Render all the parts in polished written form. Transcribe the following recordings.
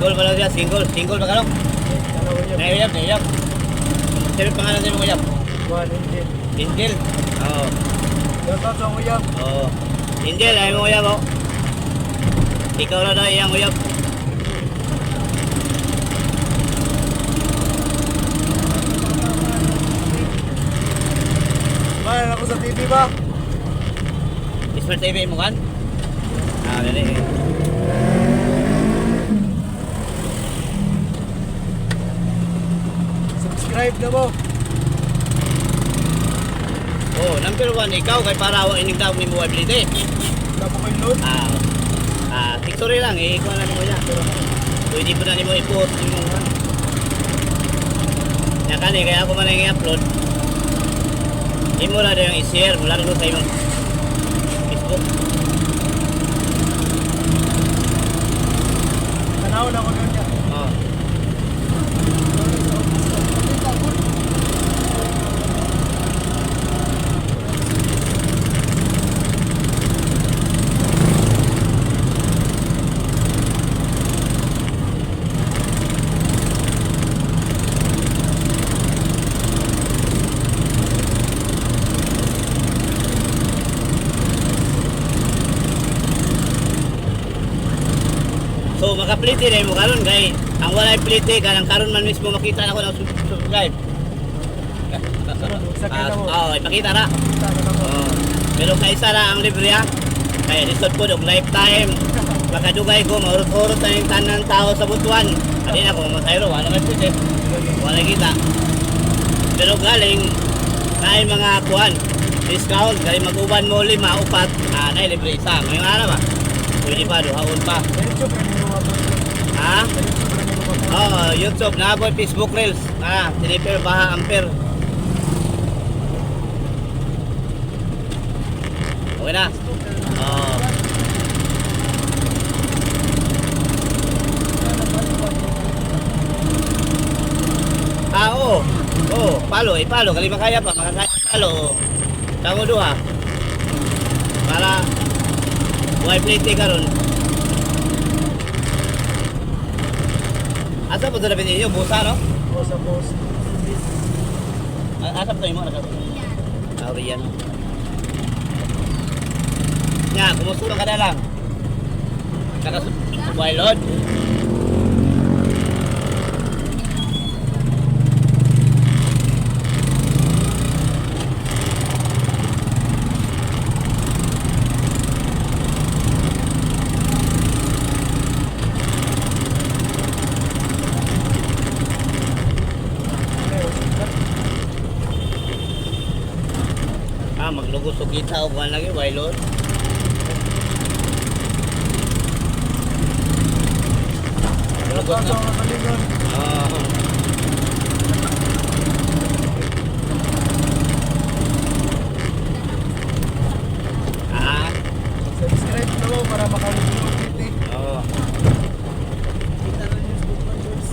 Single pa lang siya, single. Single ba ka no? Ano uyab? Naiyap, naiyap. Sino pangalan niyo mo uyap? Juan Angel. Angel. Oo. Shout out sa uyab. Oo. Angel, ay mo uyap oh. Ikaw na daw iyang uyap. Bayan ako sa TV ba? Smart TV mo kan? Ah, dali. Subscribe na mo. Oh, number one, ikaw kay para wa ining tawag ni mo ability. Wala po kayong load. Ah, ah, picture lang eh, ikaw na nimo niya. Pwede po na nimo i-post nimo kan. Ya kani kaya ako man ang i-upload. Imo na yung i-share mula rin sa imong Facebook. Tanaw na ako nun niya. Oh. So makaplite rin mo karon kay ang walay plite kanang karon man mismo makita na ko ng subscribe. Sakay na mo. Ah, oh, ipakita ra. Kita na mo. Oh. Pero kaysa ra ang libre ha. Kay lisod po og lifetime. Makadugay ko maurot-urot na yung tanan tao sa Butuan. Adi na ko masayro wala man pwede. Wala kita. Pero galing naay mga kuan discount galing mag-uban mo lima upat ah naay libre isa. Ngayong araw ba? Pwede pa duhaon pa. Sa YouTube rin mo mapapanood. Ha? Sa YouTube rin mo mapapanood. Oo, YouTube na boy Facebook Reels. Ah, Tiniper Baha Ampere. Okay na. Oo. Ah, oo. Oo, palo, ipalo. Kalima kaya pa, makakaya palo. Kamu duha. Para buhay plate karon. Asa po ito ninyo? Busa, no? O sa post. Ah, asa po ito mo? Ah, Riyan. Nga, kumusta ka na lang? Nakasubuhay, Lord. Ah, maglugos og kita og kuan lagi, why Lord? Shout out sa mga kalingon. Ah. Ah, Subscribe na mo para makalibre mo plite. oo. Kita na yung Facebook George.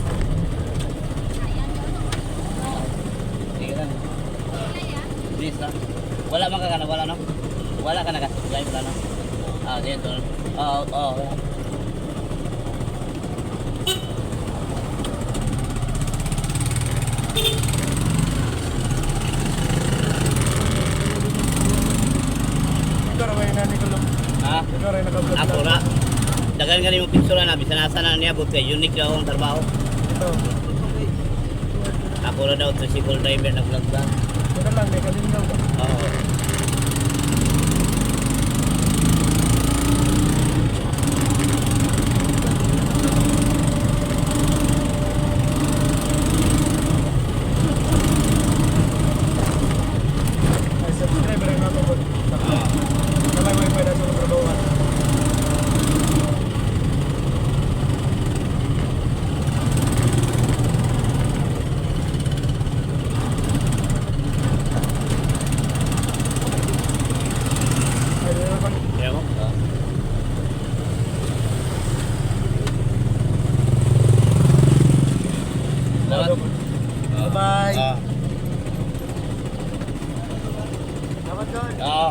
Sige lang. Please, ah. Wala man ka na, wala no? Wala ka naka-subscribe, wala no? Ah, dito. Oo, oo. Ikaw ra ba yung nani ko lang? Ha? Ikaw ra yung naka-vlog Ako lang? ra. Dagan ka yung picture na, bisan asa na niya, but kay unique daw ang trabaho. Ito. Ako ra daw, tricycle driver na vlog ba? Ito lang, may kalinaw ba? Oo. Ay, subscribe rin ako po. Oo. Kamay mo yung pwede sa trabaho. Ay, di na lang. Kaya mo? Oo. Salamat. Bye-bye. Oo. Dapat doon. Oo.